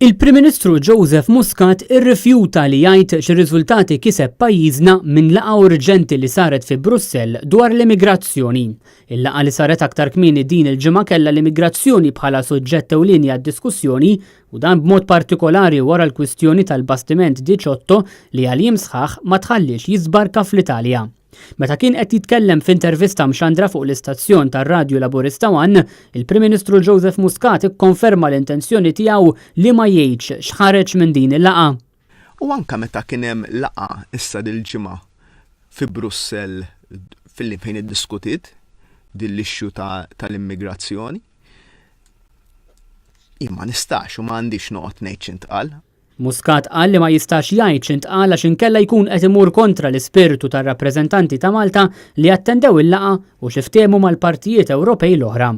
Il-Prim Ministru Joseph Muscat irrifjuta li jgħid x'riżultati kiseb pajjiżna minn laqgħa urġenti li saret fi Brussell dwar l-immigrazzjoni. Il-laqgħa li saret aktar kmieni din il-ġimgħa kellha l-immigrazzjoni bħala suġġett ewlieni għad-diskussjoni u dan b'mod partikolari wara l-kwistjoni tal-bastiment Diciotto li għal jiem sħaħ ma tħalliex jiżbarka fl-Italja. Meta kien qed jitkellem f'intervista mxandra fuq l-istazzjon tar-radju Laburista One, il-Prim Ministru Joseph Muscat ikkonferma l-intenzjoni tiegħu li ma jgħidx x'ħareġ minn din il-laqgħa. U anke meta kien hemm laqgħa issa dil-ġimgħa fi Brussell fil fejn iddiskutiet din l-issue tal-immigrazzjoni, jien ma nistax u ma għandix noqgħod ngħid x'intqal. Muscat qal li ma jistax jgħid x'intqal għax inkella jkun qed imur kontra l-ispirtu tar-rappreżentanti ta' Malta li attendew il-laqgħa u xi ftehmu mal-partijiet Ewropej l-oħra.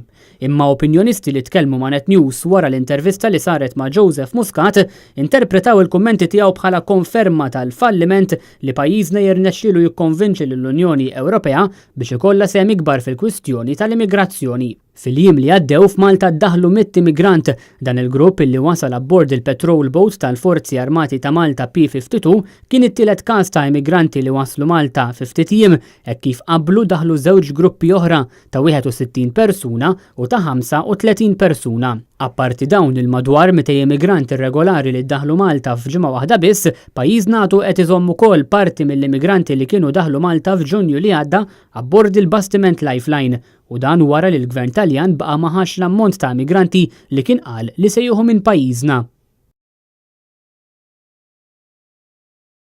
Imma opinjonisti li tkellmu ma' Net News wara l-intervista li saret ma' Joseph Muscat interpretaw il-kummenti tiegħu bħala konferma tal-falliment li pajjiżna jirnexxielu jikkonvinċi lill-Unjoni Ewropea biex ikollha sehem ikbar fil-kwistjoni tal-immigrazzjoni. Fil-jiem li għaddew f'Malta ddaħlu mitt immigrant. Dan il-grupp illi wasal abbord il-patrol boat tal-Forzi Armati ta' Malta P-52 kien it-tielet każ ta' immigranti li waslu Malta fi ftit jiem hekk kif qablu daħlu żewġ gruppi oħra ta' 61 persuna u ta' 35 persuna. Apparti dawn il-madwar 200 immigrant irregolari li ddaħlu Malta f'ġimgħa waħda biss, pajjiżna għadu qed iżomm ukoll parti mill-immigranti li kienu daħlu Malta f'Ġunju li għadda abbord il-bastiment Lifeline U dan wara li l-Gvern Taljan baqa' ma ħax l-ammont ta' immigranti li kien qal li se jieħu minn pajjiżna.